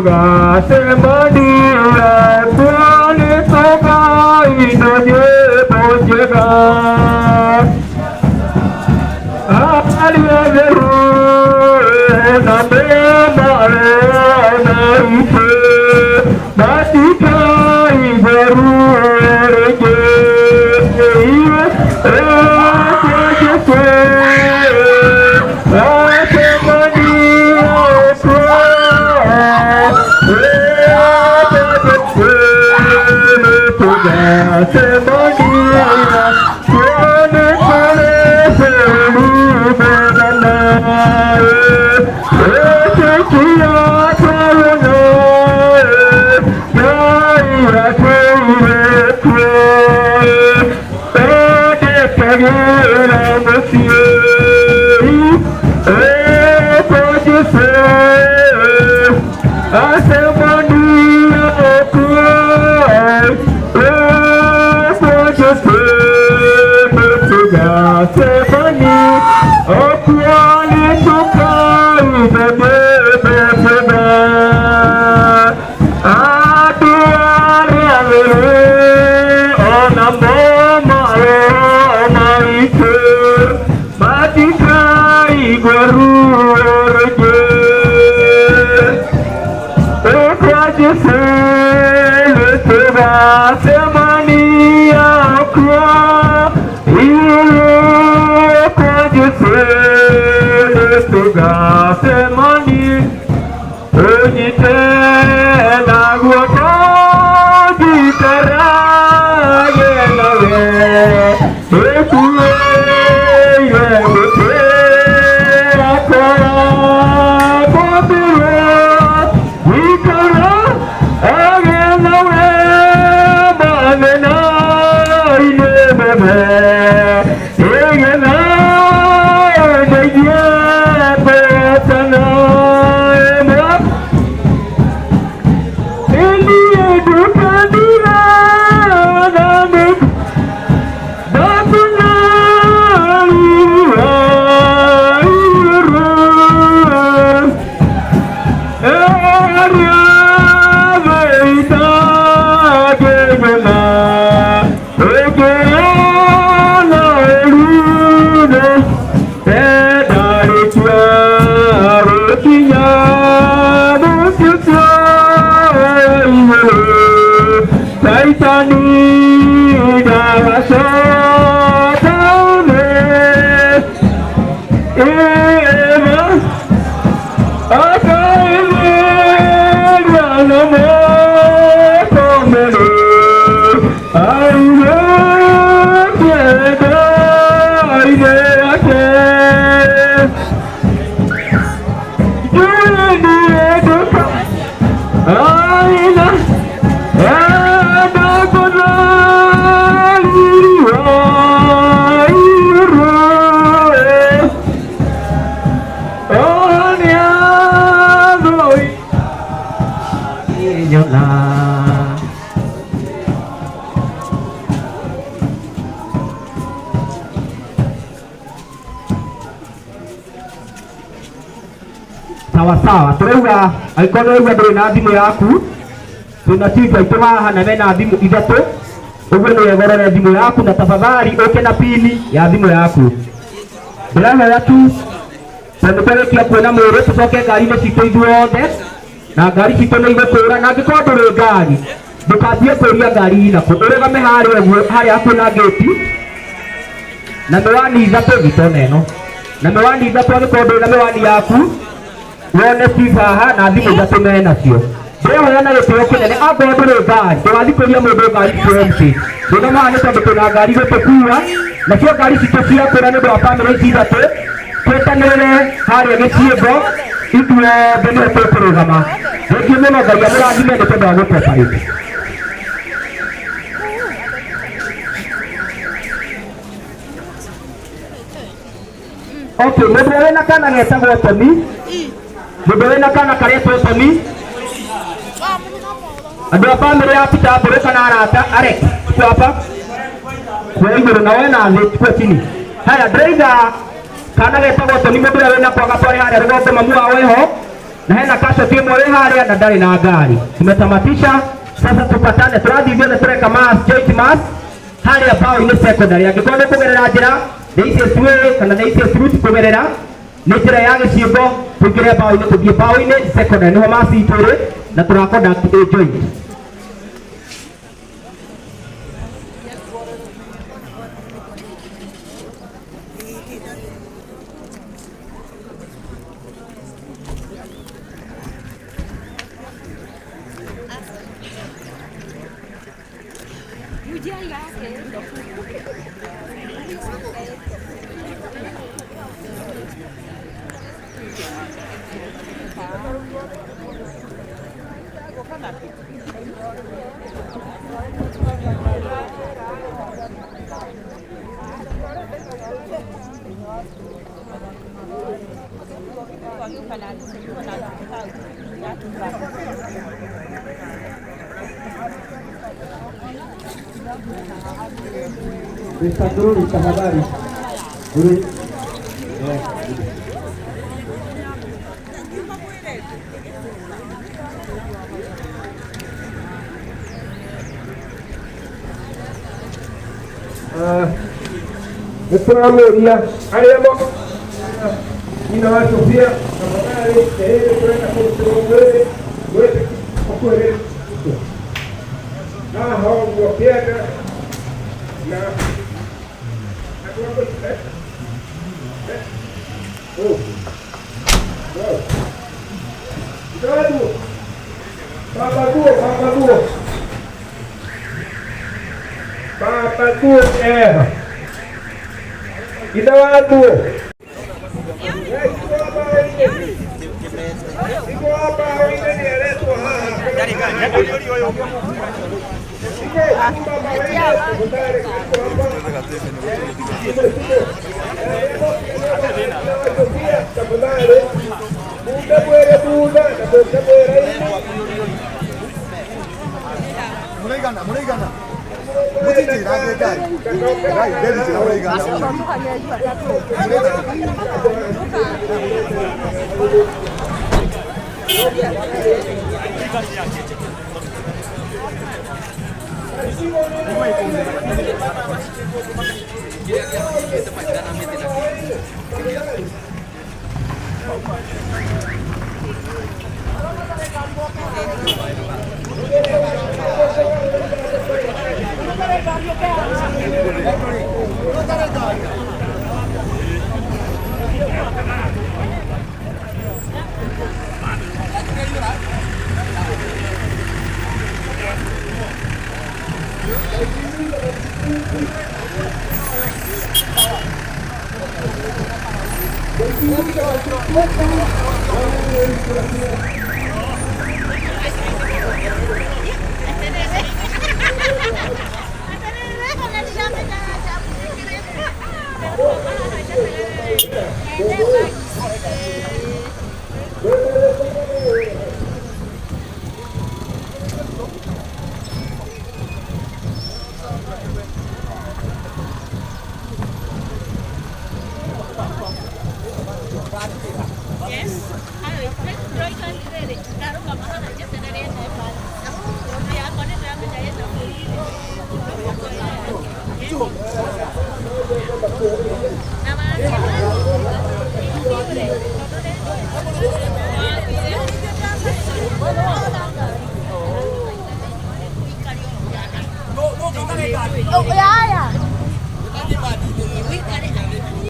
Tũgacemania kuo nĩ tũkaina nyĩmbo njega. Arĩa atheru na mema maitũ matikaigua ruo rĩngĩ. Sawa sawa, turauga angĩkorwo nĩũraigua ndũrĩ na thimũ yaku, twĩna chief aitũ haha na mena thimũ ithatũ, ũguo nĩ wega ũrore thimũ yaku na tafadhali ũke na pini ya thimũ yaku. Ndĩrahoya tu tondũ twarĩkia kuona mwĩrĩ tũcoke ngari-inĩ citũ ithuothe, na ngari citũ nĩ igũkũra, na angĩkorwo ndũrĩ ngari ndũkambie kũria ngari inakũ, ũrũgame harĩa ũguo harĩa hakuhĩ na ngĩti na mĩwani ithatũ gĩtona ĩno na mĩwani ithatũ, angĩkorwo ndũrĩ na mĩwani yaku wone chief haha na thimũ ithatũ menacio. Ndĩrehoya na gĩtĩo kĩnene, angorwo ndũrĩ ngari ndũgathiĩ kũria mũndũ ngari citũ empty. Rũgama haha nĩ tondũ twĩna ngari igũtũkua, nacio ngari citũ ciakũra nĩ ũndũ wa bamĩrĩ ici ithatũ, twetanĩrĩre harĩa gĩciĩmbo ithuothe nĩho tũkũrũgama. Thengiũ mũno, Ngai amũrathime nĩ tondũ wa gũcooperate. Okay, mũndũ ũrĩa wĩna kana getagwo Tomi, mũndũ ũrĩa wĩna kana karetwo Tomi, andũ a bamĩrĩ ya Peter Mbũrũ kana arata, Alex, chukua hapa. Kwa igũrũ na we na thĩ, chukua chini. Haya, ndĩraiga kana getagwo Tomi, mũndũ ũrĩa wĩna kwaga tware harĩa rũgongo mamu wao eho. Na hena casualty ĩmwe wĩ harĩa na ndarĩ na ngari. Tumetamatisha sasa, tupatane tũrathiĩ ithuothe tũreka mass, joint mass harĩa Mbaũ-inĩ Secondary. Angĩkorwo nĩ kũgerera njĩra the easiest way kana the easiest route kũgerera nĩ njĩra ya gĩcigo, tũingĩre Mbaũ-inĩ, tũthiĩ Mbaũ-inĩ Secondary, nĩho mass itũ ĩrĩ na tũra conduct a joint. Mr. Gururi, tafadhali. Gururi. Nĩ tũramũria arĩa mo nyina wa Sofia, tafadhali ĩrĩ tũrenda kũrutĩrwo mwĩrĩ mwĩrĩ ũkwĩrĩ haha ũguo kĩanda na andũ a oh wow. Ndadu Baba Guo, Baba Guo, Baba Guo eha ithe wa Guo. Iko hapa wengine nĩ aretwo haha. Iko kuma mawili iko hapa. Tafadhali bunda bwere bunda na bunda bwere Muraigana, muraigana. Mutinjirage ngai. Ngai ndĩrĩnjĩra mũraigana.